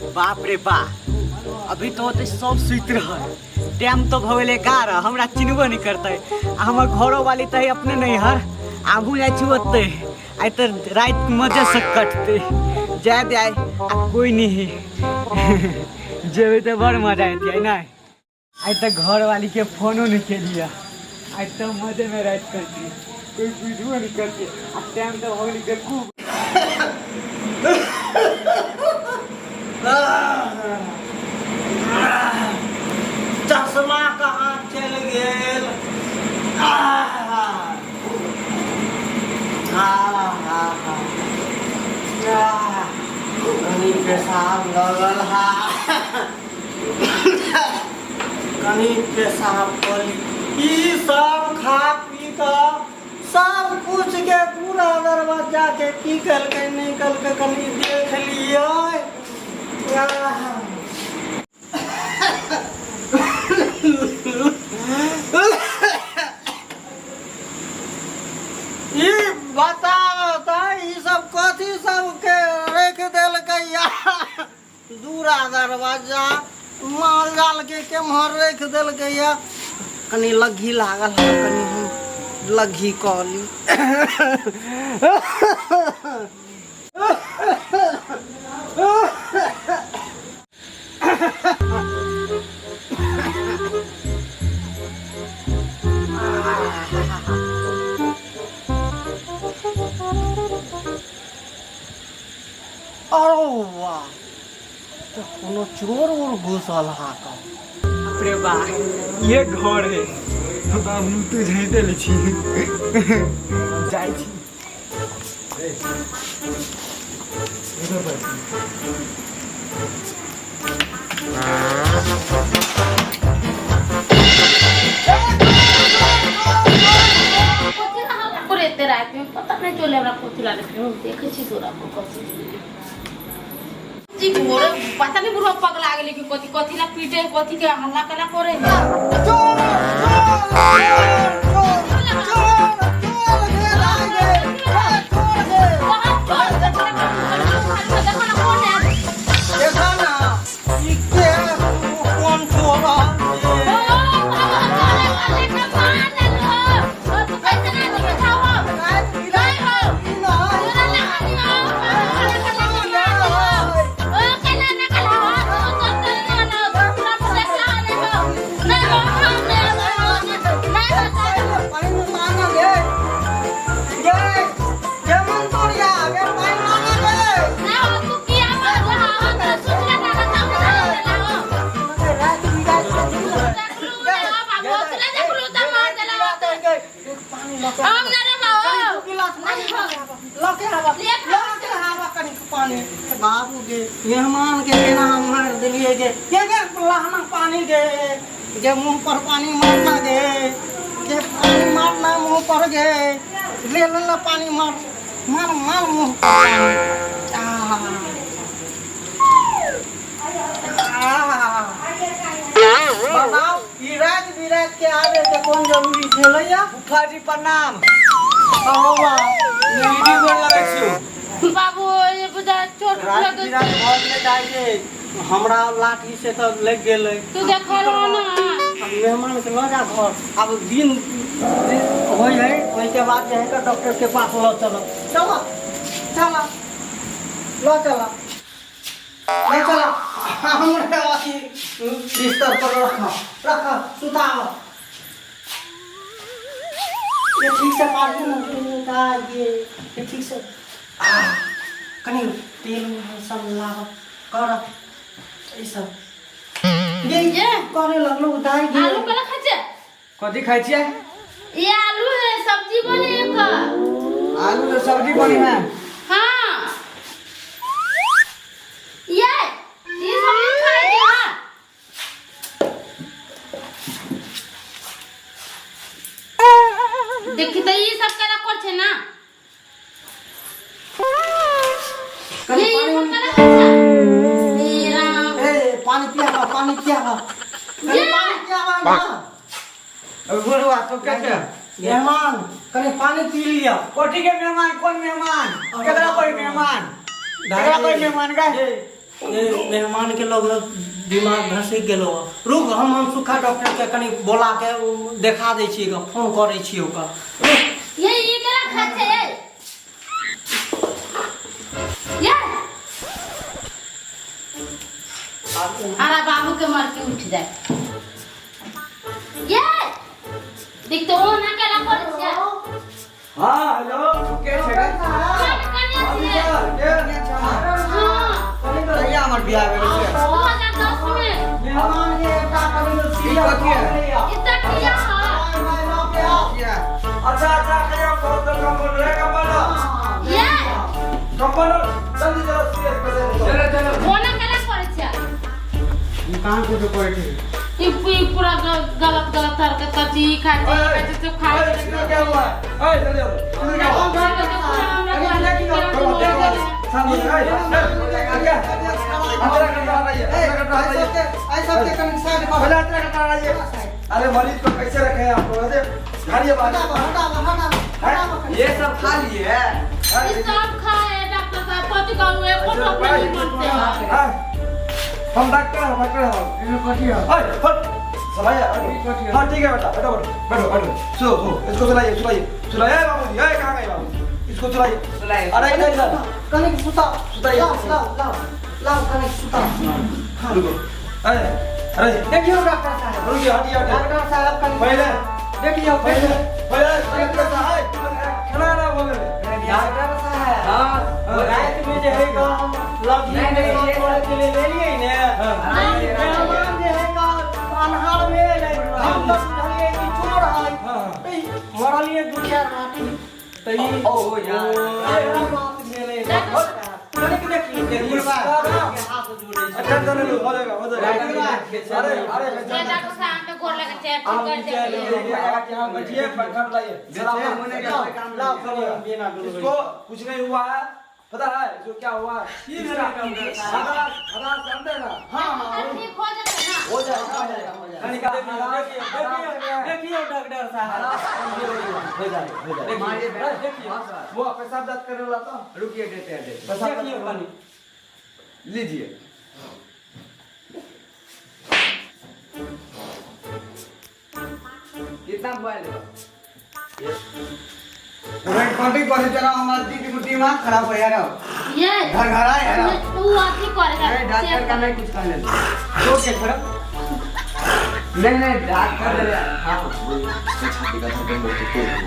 बाप रे बा, अभी तो होते सब सुति रहल। टाइम तो भऽ गेलै 11, हमरा चिन्हबो नहि करतै। आ हमर घरो वाली तऽ है अपने नैहर, आबू जाइ छी ओतै। आइ तऽ राति मजे से कटतै। जाय दे आइ, आ कोइ नहि है, जेबै तऽ बड़ मजा एतै आइ। नहि, आइ तऽ घरवाली के फोनो नहि केलियै। आइ तऽ मजे में राति कटतै, कोइ बुझबो नहि करतै। आ टाइम तऽ भऽ गेलै, देखू। चश्मा कहाँ चलि गेल? आहा। आहा। आह। कनी पेशाब लगल हा, कनी पेशाब कऽ ली। ई सब खा पी कऽ सब कुछ के पूरा दरवाजा के की केलकै नहि केलकै, कनी देख लियै। आह। ई बताओ तऽ ई सब कथी सबके राखि देलकै या दूरा दरवाजा? माल जाल के केम्हर राखि देलकै या? कनी लग्घी लागल है, कनी हम लग्घी कऽ ली। अरे वाह, तऽ कोनो चोर उर घुसल हा कऽ? बाप रे बा, ये घर है। हम तू झैते ले छी, जाइ छी। कथी ला हल्ला करे एते राति में? पता नहीं चले हमरा कथी ला। हम देखै छी तोरा पर कथी जी भोरे। पता नहीं बुढ़वा पगला गेलै कि कथी। कथी ला पीटे, कथी के हल्ला कला करे है? चोर चोर चोर चोर चोर गेल आ गे, चोर गेल। कहाँ चोर? देखो ना, देखो ना, कौन है? देखा ना, ई के कोन चोर ओ, है? बाबा, चोरे वाले के मार देलको। ओ, तू कैसे ना दिखे छाओ? नहीं हो। तोरा ना हानि हो। बाबा, चोरे वाले के मार देलको। ओ, केना ना कल हो? ओ, तो तेरे ना ना हो। तोरा तो देखला नहीं हो। नहीं हो, हम नहीं हो, नहीं हो, नहीं हो। पानि मांगऽ गे, गे गे मंतोरिया गे, पानि मांगऽ गे। नहीं हो, तू किया मार रहा हो? तोरा सूचना ना ना ना ना हो। राति बिराति के देखलू ना हो, बाबू, तोरा देखलू त मार देला हो। पानि लऽ के हम ना रे बाबू। दू गिलास पानि लऽ के आबऽ, लऽ के आबऽ कनि पानि। बाबू गे, मेहमान के केना मारि देलियै गे! गे गे, लहना पानि गे, गे, मुँह पर पानि मारना गे, गे, पानि मारना मुँह पर गे। ले ले ले, पानि मार मार मार मुँह पर पानि। आह आह, बताओ, ई राति बिराति के आबे के कोन जरूरी छलैया? फूफा जी, प्रणाम। अहो बा। दीदी, गोर लगै छी। बाबू, ये बुझा चोट राति लग बिराति भऽ गेलै दाइ गे, हमरा लाठी से तऽ लागि गेलै। तू देखल हो ना? अब मेहमान के लऽ जा घर। आब दिन होइ है, ओहिके बाद जे है तऽ डॉक्टर के पास लऽ चलब। चल चल, लऽ चल, लऽ चल। हमरे अथी बिस्तर पर रख, रख, सुताब। ये ठीक से पार ना ये ठीक से। आह, कनि तेल उल सब लाब कर ई सब ये। ये? करे लगलो दाइ गे। आलू केना खाइ छै? कथी खाइ छियै? ये आलू है, सब्जी बने एकर। आलू के सब्जी बनी है? हाँ, ये ये सब नहीं खाए के। हाँ, देखी तऽ ई सब केना कर छै ना? कनि ये पानि सब उनी केना खाइ छै? हे राम! ए, पानि पियाबा, पानि पियाबा कनि। ये! पानि पियाबा ना। बुढ़वा तो कैसे मेहमान, कनि पानि पी लिअ। कोठी के मेहमान? कौन मेहमान? केकरा कोई मेहमान? केकरा कोई मेहमान गे? ये मेहमान के लोग दिमाग घसकि गेलो। रुक, हम सुखा डॉक्टर के कनी बोला के उ देखा दै छियै ग, फोन करै छियै ओकर। रुक। ये ई केना खाइ छै ये? ये अरे बाबू के मर के उठ जाए। ये देख तो वो ना केना करै छै। हाँ, हेलो, के छै गे? कन्या छियै। के? हाँ। कहिया हमर बियाह भेल छै? 2010 में। मेहमान के एकटा कनी ई कथी है? इतना किया है? किया? अच्छा अच्छा, कहिया बहुत कंपन रे, कंपन। ये कंपन, जल्दी चलो, सीरियस पेशेंट। चलो चलो। ओना केना करै छै? ई कहाँ कुछो करै छै? ई ई पूरा गलत गलत हरकत कर छी, ई खाइ छै, ई खाइ छै, सब खाइ अरे, छै। इसमें क्या हुआ है? अरे, जल्दी आओ। इसमें क्या हुआ? सामने, अरे, अरे, क्या? अंदर करता आ रही है, अंदर करता आ रही है। ऐ सबके कनी साइड कर। पहले अंदर करता आ रही है। अरे, मरीज को कैसे रखे हैं आप लोग? अरे, झाड़िए बाहर। हटाबो, हटाबो, हटाबो, हटाबो। ये सब खा लिए है? ई सब खाए डॉक्टर साहब, कथी कहू, एको टोकरी नहीं बनते है। हाँ, हम डॉक्टर हैं, डॉक्टर हैं हम। एमे कथी है? अरे, हट, सुलाइए, अरे। हाँ, ठीक है बेटा, बैठो बैठो बैठो बैठो, सुनो सुनो, इसको सुलाइए सुलाइए सुलाइए। बाबूजी, ए, कहाँ गए बाबूजी? इसको सुलाइए। सुलाइए। अरे, इधर इधर। कनी सुता। सुताइए। लाओ लाओ लाओ लाओ, कनी सुता। रुको, अरे अरे। देखियौ डॉक्टर साहब। रुकिए, हटिए हटिए। डॉक्टर साहब, कनी पहले देखियौ। पहले पहले खाना ना बोले। डॉक्टर साहब। हाँ। रात में जे है ग, हम लगी नहीं, नहीं, में ये तोड़े के लिए ले लिए ने। हाँ। मेहमान जे है ग, अन्हार में एलै, हम तऽ बुझलियै कि चोर है। हाँ। तऽ ई मरलियै दू चारि लाठी तऽ ई ओ यार। एहन बात भेलै। कनिक देखियौ, देखियौ, हाथ जोड़ै छी। अच्छा, चलो हो जाएगा, हो जाएगा। अरे अरे। ये डॉक्टर साहब पे गोर लगे छै, ठीक कर दे। यहाँ बैठिए, पंखा चलाइए। इसको कुछ नहीं हुआ है, पता है इसको क्या हुआ है? इसका हदास हदास जानते हैं ना? हाँ हाँ। ठीक हो जेतै ना? हो जाएगा, हो जाएगा, हो जाएगा। देखियौ, देखियौ, देखियौ डॉक्टर साहब। हो जाएगा, हो जाएगा। देखियौ। वो पेशाब दर्द करने वाला तो रुकिए, देते हैं, देते पेशाब। देखियौ कनी। लीजिए। कितना मोबाइल है? कथी करे तेरा? हमारा दीदी को दिमाग खराब हो यार। ये घर घर आए यार। तू अथी करेगा। अरे, डॉक्टर का नहीं कुछ कहने। तो के खराब नहीं नहीं, डॉक्टर, हाँ। छाती का धड़कन बहुत तेज हो।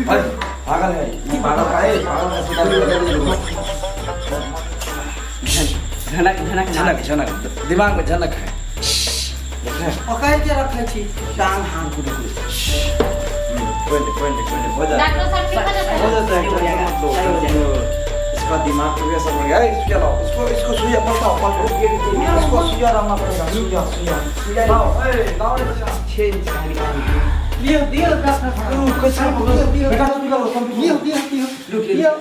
अरे, पागल है ये, पागल का है, पागल का सीधा। झनक झनक। झनक झनक, दिमाग में झनक है। पकड़ के रखे छी टांग हाथ को। कोई नहीं, कोई नहीं, कोई नहीं, हो जाएगा। डॉक्टर साहब, ठीक हो जेतै? हो जाता है। हो जाएगा, टेंशन मत लो, सही हो टेंशन मत लो। इसका दिमाग तो ऐसा हो गया है। इसके लाओ, इसको इसको सुइया पलटाओ पलटाओ, इसको सुइया डालना पड़ेगा, सुइया सुइया सुइया। लाओ, ए लाओ रे बच्चा। 6 इंच का निकाल। दियो दियो डॉक्टर साहब। ओ, कैसे दियो, बेटा, तुम निकालो। दियो दियो दियो। रुकिए। दियो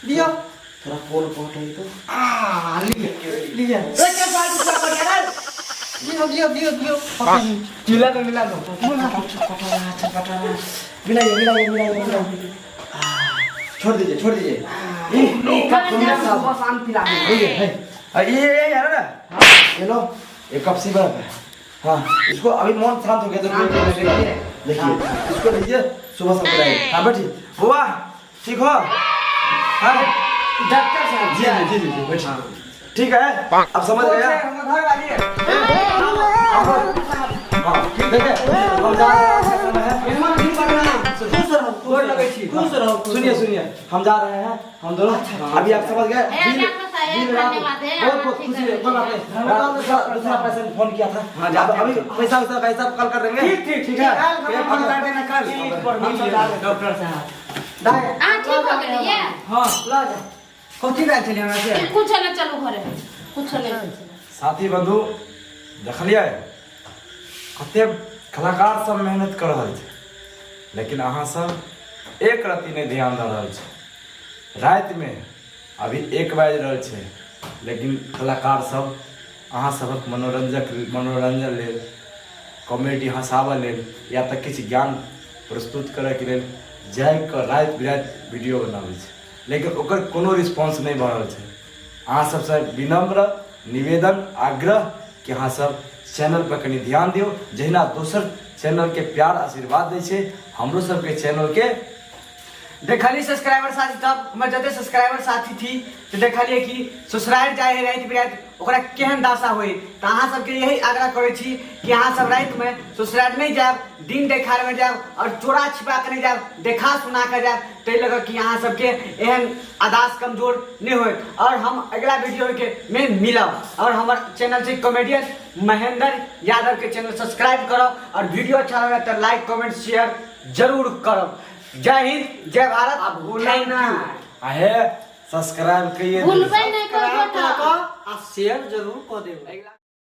दियो। थोड़ा फोन पहुंच तो। आ लिए लिए, दियो दियो दियो दियो, पकड़। मिला दो, मिला दो, मिलाइए मिलाइए मिलाइए मिलाइए। छोड़ दीजिए, छोड़ दीजिए। सुबह शाम पिला दे। ये है, ये है ना, ये लो, ये कप सिरप है। हाँ, इसको अभी मन शांत हो गया तो शांत हो गया। देखिए, इसको लीजिए, सुबह शाम पिलाइए। हाँ, बैठिए बुआ, ठीक हो? हाँ। डॉक्टर साहब। जी जी जी जी, बैठिए। ठीक है, अब समझ गया। घर वाली है। हाँ, ठीक है, हम जा रहे हैं, अच्छा समय है। मेहमान जी प्रणाम, खुश रहो। गोर लगै छी। खुश रहो। सुनिए सुनिए, हम जा रहे हैं हम दोनों अभी। आप समझ गए। ए, डॉक्टर साहब, दिन रात धन्यवाद है, बहुत आप बहुत ठीक खुशी कर है। कोई बात नहीं। रात दूसरा दूसरा पेशेंट फोन किया था। हाँ, जाते अब हैं। अभी पैसा वैसा का हिसाब कल कर देंगे। ठीक ठीक। ठीक है। फोन कर देना कल। क्लिनिक पर हम सब मिलिए जा रहे हैं। डॉक्टर साहब। दाय। अहाँ ठीक हो गेलियै? हाँ, लऽ जा। कथी भेल छलै हमरा से? कुछो नहि, चलू घरे, कुछो नहि भेल छलै। साथी बंधु, देखलियै कते कलाकार सब मेहनत कर रहल छै, लेकिन अहाँ सब एक रत्ती नहि ध्यान दऽ रहल छै। रातिमे अभी 1 बाजि रहल छै, लेकिन कलाकार सब अहाँ सभक मनोरंजक मनोरंजन लेल, कॉमेडी हँसाबऽ लेल या तऽ किछु ज्ञान प्रस्तुत करैके लेल। जागि कऽ राति बिराति वीडियो बनाबै छै, लेकिन ओकर कोनो रिस्पॉन्स नहि भऽ रहल छै। अहाँ सबसँ विनम्र निवेदन आग्रह कि अहाँ सब चैनल पर कनि ध्यान दियौ, जहिना दोसर चैनलके प्यार आशीर्वाद दै छै, हमरो सबके चैनलके देखलिए सब्सक्राइबर साथी सब, हमर जते सब्सक्राइबर साथी थी तो देखलिए कि ससुराल जाए है राति बिराति ओकरा केहन दशा होई। तो अहाँ सबके यही आग्रह करै छी कि अहाँ सब राति में ससुराल नहीं जायब, दिन देखार में जायब और चोरा छिपा के नहीं जायब, देखा सुना के जायब, ताहि लऽ कऽ कि अहाँ सबके एहन आदास कमजोर नहीं होय। और हम अगला वीडियो के में मिलब और हमर चैनल छै कॉमेडियन महेंद्र यादव के चैनल सब्सक्राइब करब और वीडियो अच्छा लगे तो लाइक कमेंट शेयर जरूर करब। जय हिंद जय भारत। आ भूलै Thank ना। you. आ हे सब्सक्राइब कहिए भूलबै नहि कोइ सब्सक्राइब गोटा। कऽ कऽ आ शेयर जरूर कऽ देबै। अगिला